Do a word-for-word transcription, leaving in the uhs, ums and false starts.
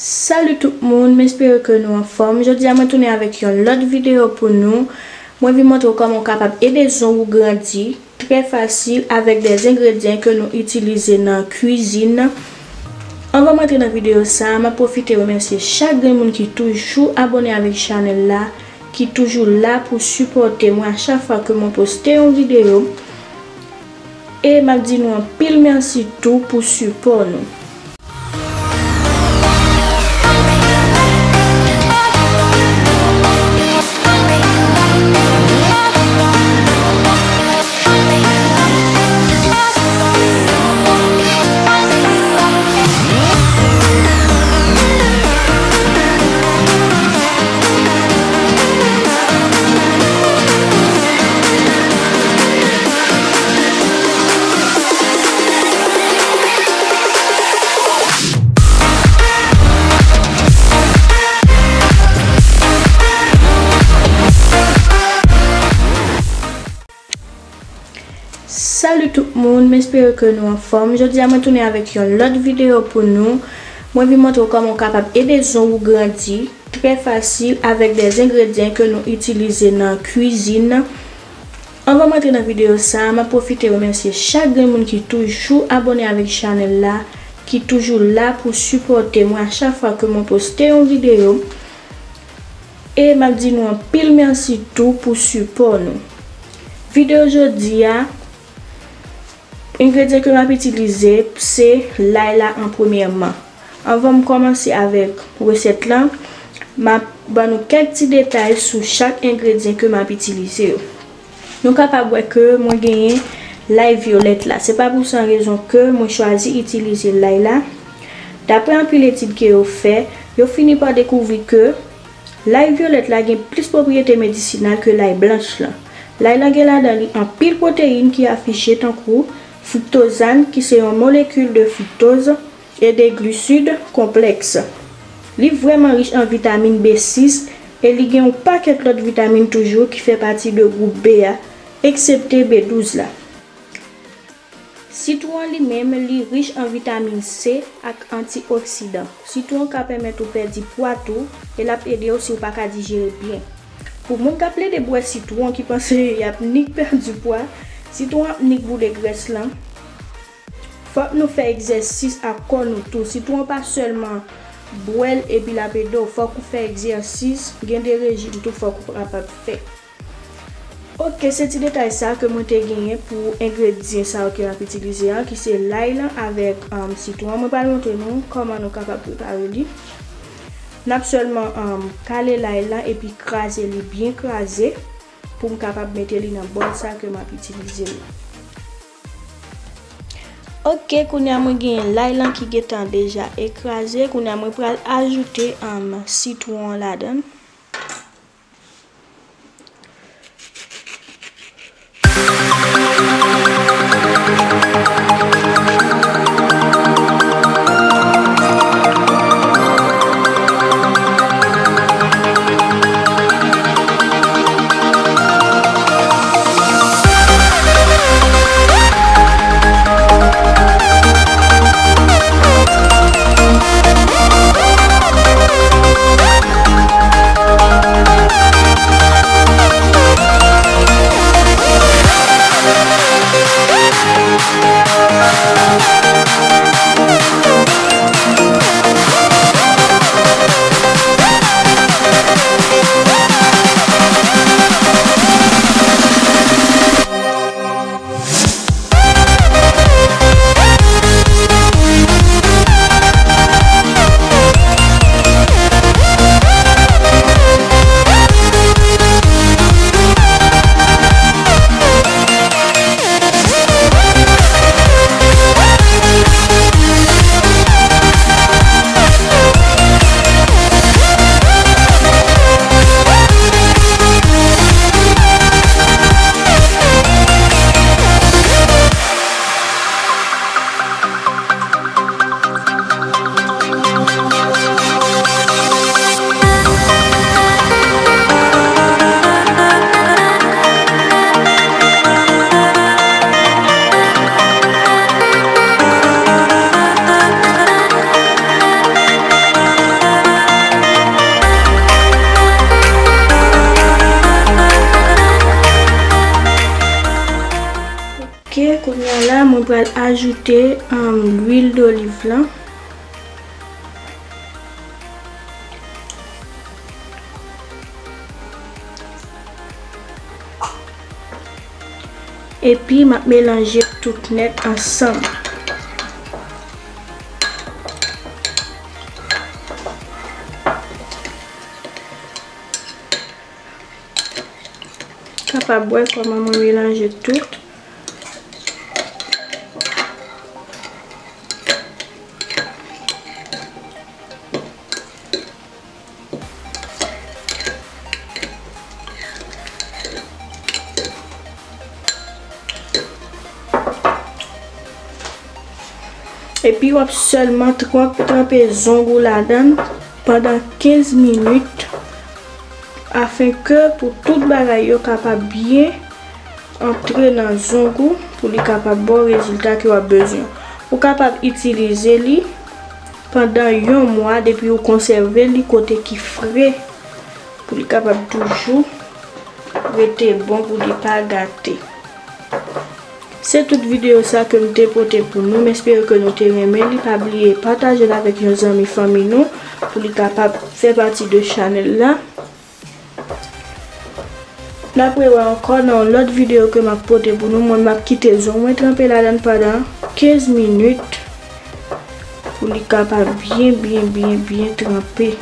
Salut tout moun, m espere ke nou anfòm. Jodi a mwen tounen avèk yon lòt videyo pou nou. Mwen vin montre w kòman w kapab ede zong ou grandi trè fasil avèk de zengredyan ke nou itilize nan kwizin. Anvan m antre nan videyo sa, m ap pwofite remèsye chak grenn moun ki toujou abòne avèk chanèl la, ki toujou la pou sipòte mwen a chak fwa ke mwen poste yon videyo. E m ap di nou anpil mèsi tou pou sipò nou. Salut tout moun, m espere ke nou anfòm. Jodi a mwen tounen avèk yon lòt videyo pou nou. Mwen vin montre w kòman w kapab ede zong ou grandi trè fasil avèk de zengredyan ke nou itilize nan kwizin. Anvan m antre nan videyo sa, m ap pwofite remèsye chak grenn moun ki toujou abòne avèk chanèl la, ki toujou la pou sipòte mwen a chak fwa ke mwen poste yon videyo. E m ap di nou anpil mèsi tou pou sipò nou. Videyo jodi a, engredyan ke m ap itilize se lay la an premyèman. Anvan m kòmanse avèk resèt lan, m ap ban nou kèk ti detay sou chak engredyan ke m ap itilize yo. Nou kapab wè ke mwen genyen lay vyolèt la. Se pa pou san rezon ke mwen chwazi itilize lay la. Daprè anpil etid ke yo fè, yo fini pa dekouvri ke lay vyolèt la gen plis pwopriyete medisinal ke lay blanch lan. Lay lan gen ladan li anpil pwoteyin ki afiche tankou friktozan, ki se yon molekil de friktoz, e de glisid konplèks. Li vrèman rich an vitamin B sis e li gen yon pakèt lòt vitamin toujou ki fè pati de gwoup B a, eksepte B douz la. Sitwon li menm, li rich an vitamin C ak antioksidan. Sitwon ka pèmèt ou pèdi pwa tou, e l ap ede w si w pa ka dijere byen. Pou moun k ap plede bwè sitwon ki panse y ap nik pèdi pwa, sitwon ap nik boule grès lan. Fòk nou fè egzèsis ak kò nou tou. Sitwon pa sèlman bwè l epi l ap ede w. Fòk ou fè egzèsis, gen de rejim tou fòk ou kapab fè. Oke, se ti detay sa ke mwen te genyen pou engredyan sa yo ke n ap itilize an, ki se lay lan avèk, um, sitwon. Mwen pral montre nou kòman nou kapab prepare li. N ap sèlman, um, kale lay lan epi kraze li byen kraze pou m kapab mete li nan bòl sa ke m ap itilize la. Oke, kounye a mwen genyen lay lan ki gentan deja ekraze. Kounye a mwen pral ajoute, um, sitwon an ladan l. Ok, kounye a la, mwen pral ajoute, um, lwil doliv lan. Epi, m ap melanje tout nèt ansanm. Kapab wè kòman mwen melanje tout. Epi w ap sèlman tran-, tranpe zong ou ladan l pandan kenz minit, afenke pou tout bagay yo kapab byen antre nan zong ou, pou li kapab ba w rezilta ke w ap bezwen. Ou kapab itilize li pandan yon mwa depi ou konsève li kote ki fre, pou li kapab toujou rete bon, pou li pa gate. Se tout videyo sa ke m te pote pou nou. M espere ke nou te renmen li. Pa bliye pataje l avèk yon zanmi fanmi nou pou li kapab fè pati de chanèl la. N ap rewè ankò nan yon lòt videyo ke m ap pote pou nou. Mwen, m ap kite zong mwen tranpe ladan l pandan kenz minit pou li kapab byen, byen, byen, byen tranpe.